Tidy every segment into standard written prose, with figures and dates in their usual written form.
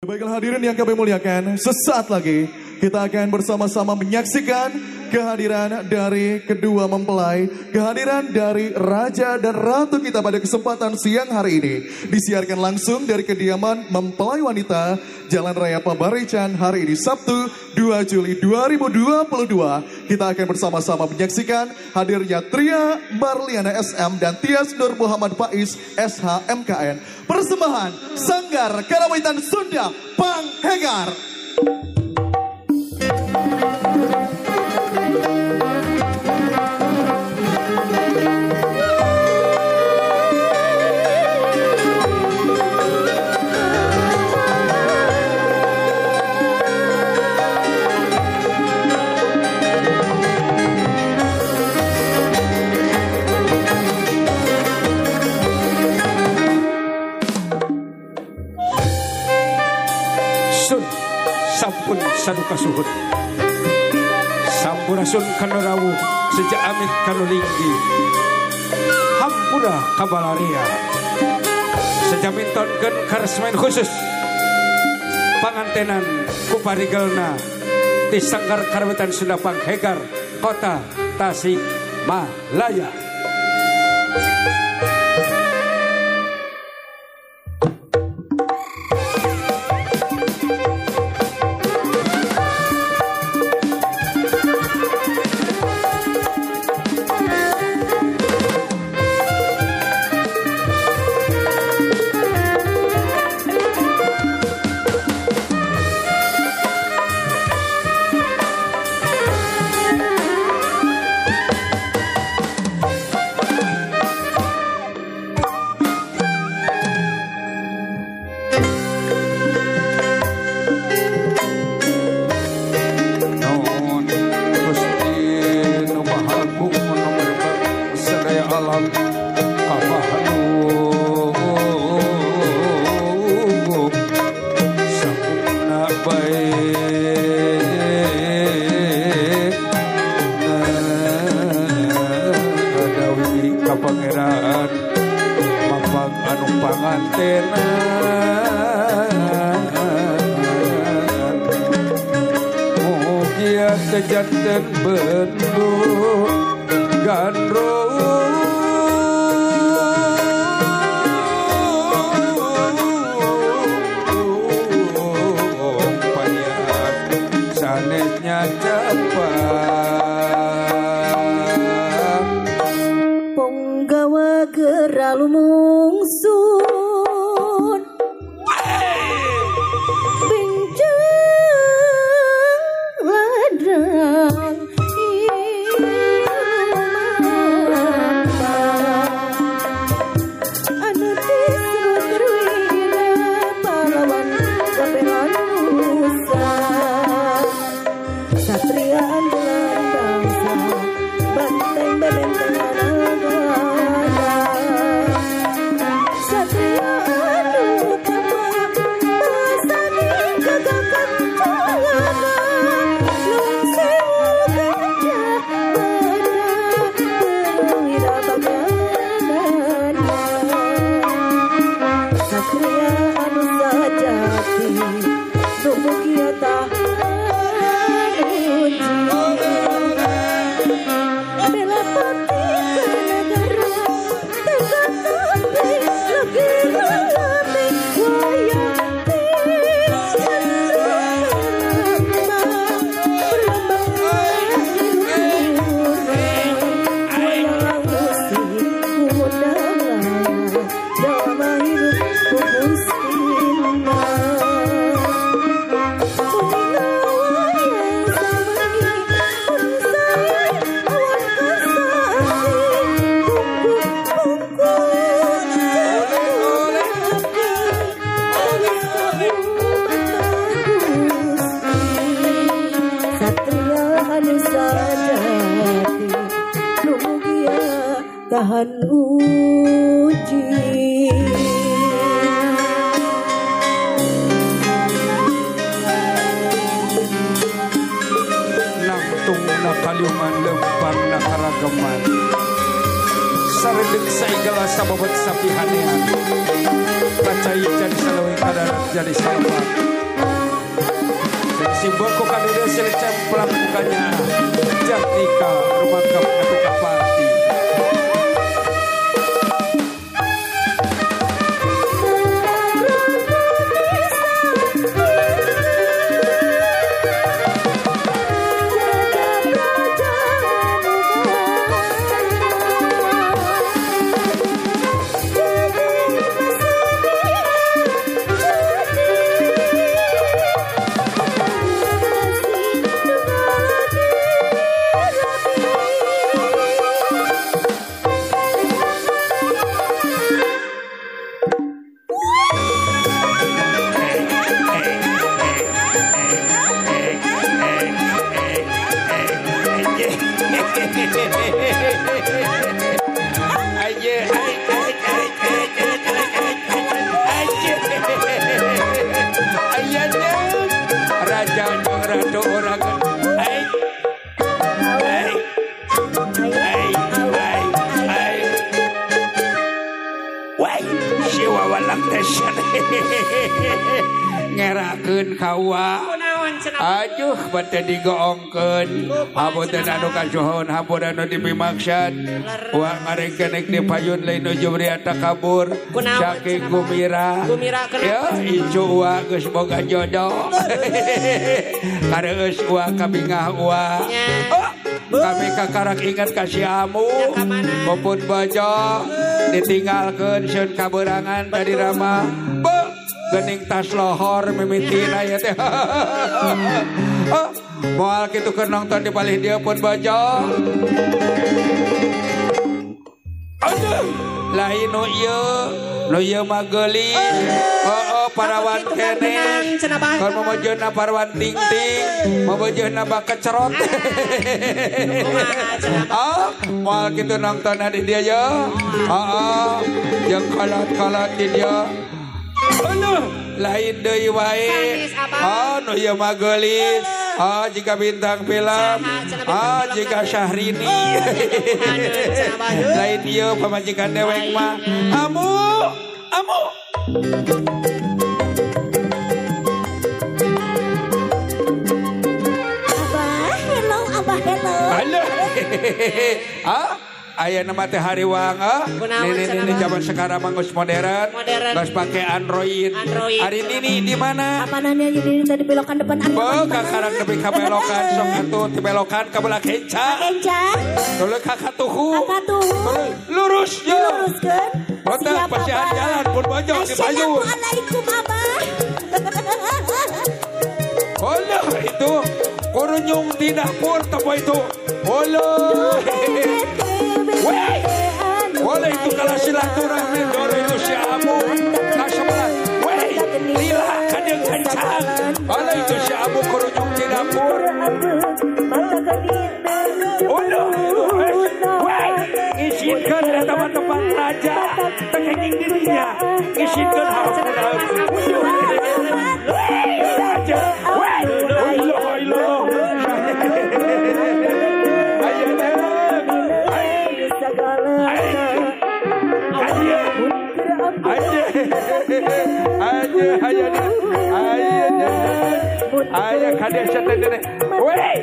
Baiklah hadirin yang kami muliakan, sesaat lagi kita akan bersama-sama menyaksikan kehadiran dari kedua mempelai, kehadiran dari raja dan ratu kita pada kesempatan siang hari ini. Disiarkan langsung dari kediaman mempelai wanita, Jalan Raya Pabarican, hari ini Sabtu 2 Juli 2022. Kita akan bersama-sama menyaksikan hadirnya Tria Marliana SM dan Tias Nur Muhammad Faiz SHMKN. Persembahan Sanggar Karawitan Sunda Panghegar. Sampun saduka suhun, sampurasun kanu rawuh sejak amit kanu linggi, hampura kabalaria, sejamintonkeun karesmen khusus pangantenan kuparigelna di Sanggar Karawitan Sunda Panghegar, Kota Tasikmalaya. Janten bentuk gandrung paniat sanesnya cepat ponggawa geralumungsun tahan uji. Nangtung na kaliuman lempang na karagaman, saredeg saigala sababot sapihanean, kacai jadi salawing kadarat jadi salawat. Si boko kadede silih cemplang mukanya. Jatnika rumangkep nepi ka pati. Ngerakeun ka uwa. Ajuh bade digoongkeun. Hapunten anu kasuhun, hampura anu dipimaksad. Uwa ngarengkenek di payun lain nuju bria takabur. Saking gumira. Ya incu uwa geus boga jodoh. Kareueus uwa kabingah uwa. Kami kakarak ingat ka si amu. Mumpun bojo ditinggalkeun sieun kaberangan tadi rama. Gening tas lohor mimitina ya teh. Moal kitu keur nonton di palih dieu pun bojo. Aduh, lain nu ieu, nu ieu mah geulis. Heeh, parawan keneh. Keur momojeunna parawan ting-ting, momojeunna bakecerot. Ah, moal kitu nonton di dieu ye. Heeh, jeung kolot-kolot di dieu. Aduh, lain deui wae. Ah, nu ieu mah geulis. Ah, jika bintang film. Ah, jika Syahrini. Lain ieu pamajikan dewek mah. Amu, amu. Abah, hello, abah, hello. Halo. Ah? Aya nama teh hariwang, nini zaman sekarang mah geus modern, geus pake Android. Ari nini di mana? Apa nanya nini tadi belokan depan ari. Beuh kakarang nepi ka belokan sok atuh ti belokan ka belah kenca. Kenca. Tuluy ka katuhu. Katuhu. Tuluy lurus ye. Luruskeun. Botak pasihan jalan pun bojong di payun. Assalamualaikum abah. Allah itu kurunyung di dapur tepo itu. Allah. Wey, boleh itu kalau silaturahmi doro itu si amu kasebelah. Wey, lila kadang kencang. Boleh itu si amu kurunyung di dapur. Allah, wey, izinkan ke tempat raja, tekenging dirinya, izinkan harus raja. Wey, Allah, Allah. Aja, kadia satu dene. Wey,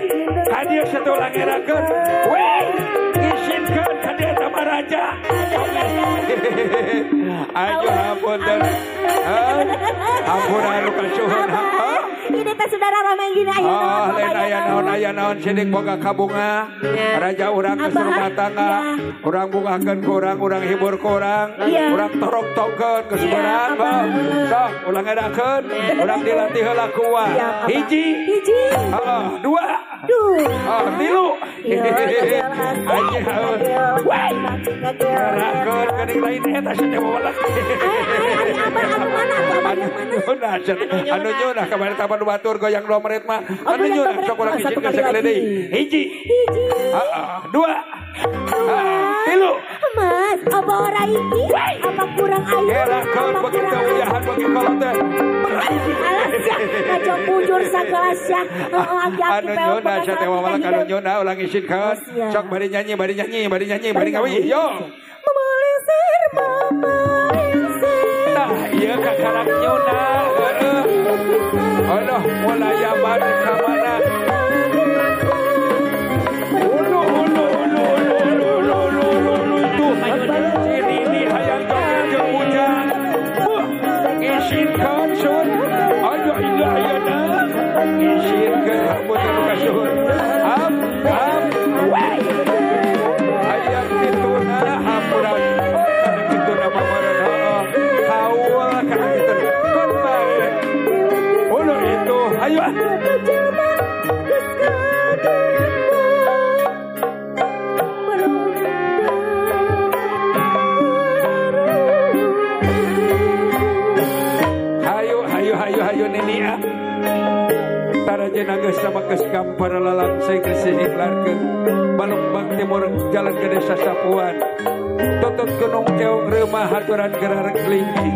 kadia satu langerakeun. Wey, izinkeun kadia sama raja. Ayo hapunten. Hampura anu kasuhun. Ini teh saudara ramai gini aya naon. Oh, lain aya naon sidik boga kabunga. Raja urang geus rumah tangga. Urang bungahkeun ku urang, urang hibur ku urang, urang torok-tongkeun geus beurang. Sok ulang edakeun, urang dilatih heula ku wa. Hiji. Hiji. Heeh, dua. Dua. Tilu. Aja. Wey. Ngerakeun geuning lain eta sia babalak. Abah anu mana? Abah yang mana? Anu nyunah kamari taman batur goyang 2 menit mah. Anu nyunah sok urang izinkeun sakali deui. Hiji. Hiji. Heeh, dua. Tilu. Mas, apa ora iki? Apa kurang ayu? Ngerakeun begitu uyahan bagi kolot teh. Alas ya, ngaco bujur sagala sia. Heeh, aki-aki Anu nyunah sia teh wabalak anu nyunah ulang izinkeun. Sok bari nyanyi, bari nyanyi, bari nyanyi, bari ngawi. Yo. Memelesir, memelesir. Nah, ieu kakarak nyunah, heeh. Allah mulayaban ka mana? Ulu ulu ulu ulu ulu ulu ulu ulu itu. Si Nini hayang joget jeung ujang. Ngisinkeun sun. Ayo iya ayeuna. Ngisinkeun hapunten ka suhun. Hap hap. Hayang kituna hapuran. Kana kituna mamareun heuh. Kaul kana kituna. Keun bae. Ulu itu ayo ah. Hayu hayu hayu hayu nini ah. Tarajena geus sama geus gampar lalangseng geus sihlarkeun. Balumbang timur jalan ke desa Sapuan. Tutut gunung keong reumah haturan gerarek linggih.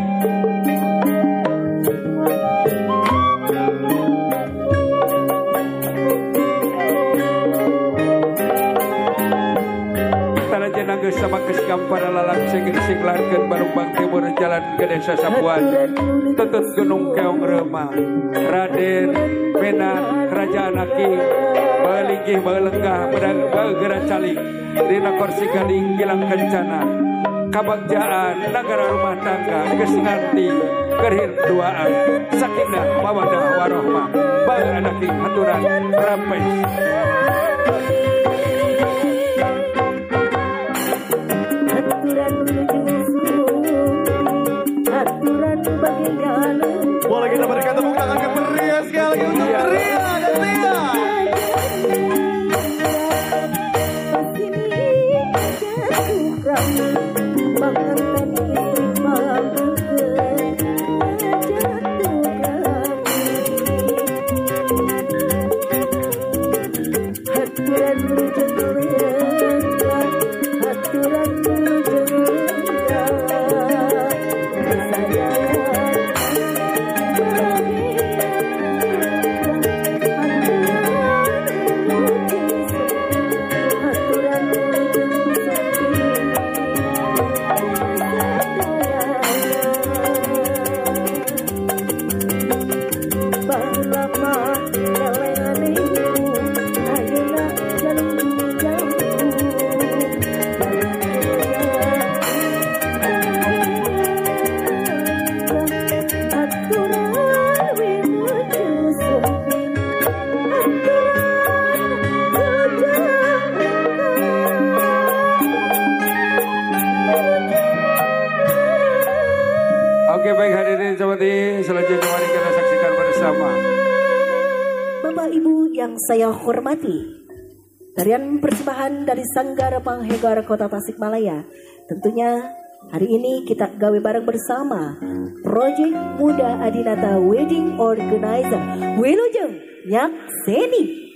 Tarajena geus sama geus gampar lalangseng geus sihlarkeun. Balumbang timur jalan ke desa Sapuan. Tutut gunung keong reumah. Raden Menak Kerajaan Aki balinggih balenggah bagera calik dina kursi gading gilang kencana kabagjaan nagara rumah tangga geus nganti kerhir duaan sakinah mawadah warohmah bae anaki haturan rampes. Boleh kita berikan tepuk tangan yang meriah sekali lagi untuk Ria dan Tia. Oke baik hadirin seperti selanjutnya mari kita saksikan bersama. Bapak Ibu yang saya hormati, tarian persembahan dari Sanggar Panghegar Kota Tasikmalaya. Tentunya hari ini kita gawe bareng bersama Project Muda Adinata Wedding Organizer Wilujeng Nyakseni.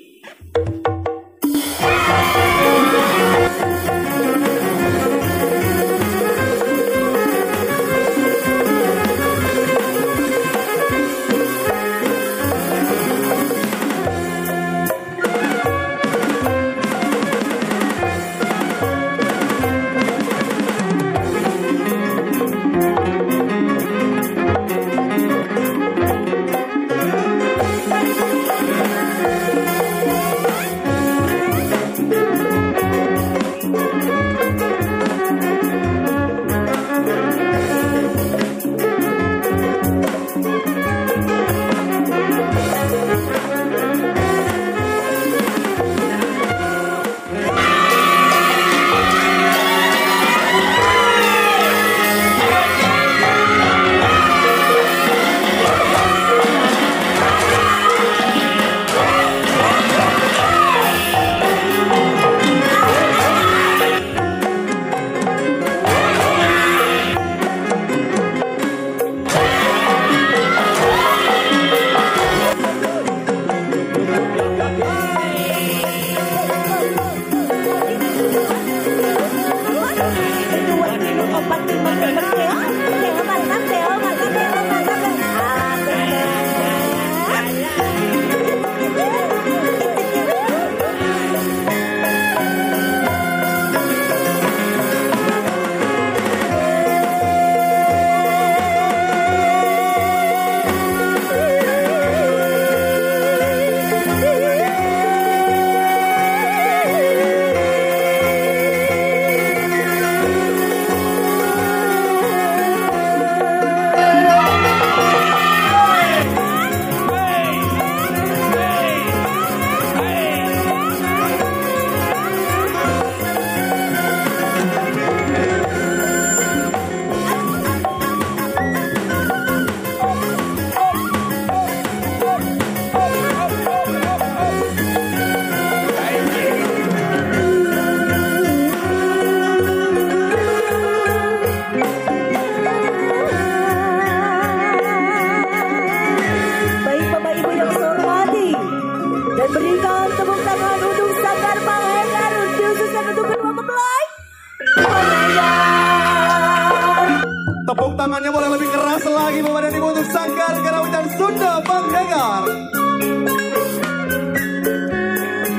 untuk Sanggar Karawitan Sunda Panghegar.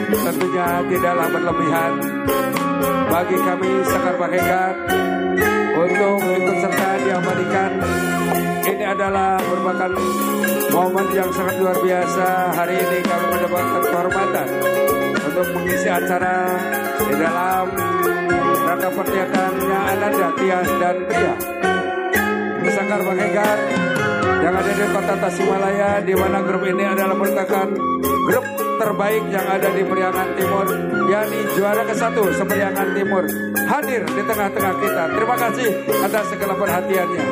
Tentunya tidaklah berlebihan bagi kami Sanggar Panghegar untuk ikut serta diabadikan. Ini adalah merupakan momen yang sangat luar biasa. Hari ini kami mendapatkan kehormatan untuk mengisi acara di dalam rangka pernikahannya Ananda, Tias dan Pria. Sanggar Panghegar yang ada di kota Tasikmalaya, di mana grup ini adalah merupakan grup terbaik yang ada di Priangan Timur, yakni juara ke-1 se-Priangan Timur, hadir di tengah-tengah kita. Terima kasih atas segala perhatiannya.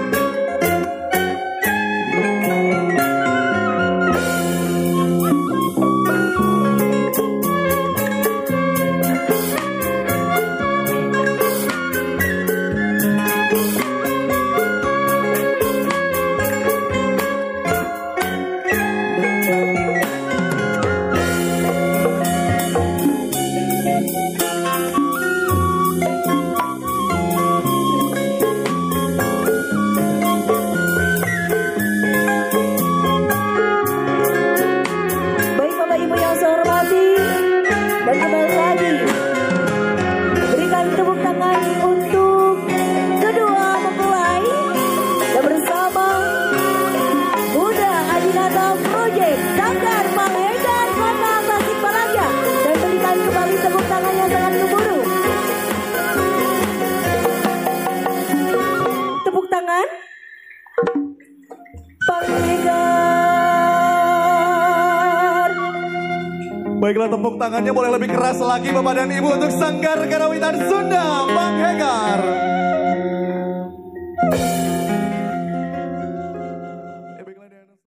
Baiklah, tepuk tangannya boleh lebih keras lagi Bapak dan Ibu untuk Sanggar Karawitan Sunda Panghegar.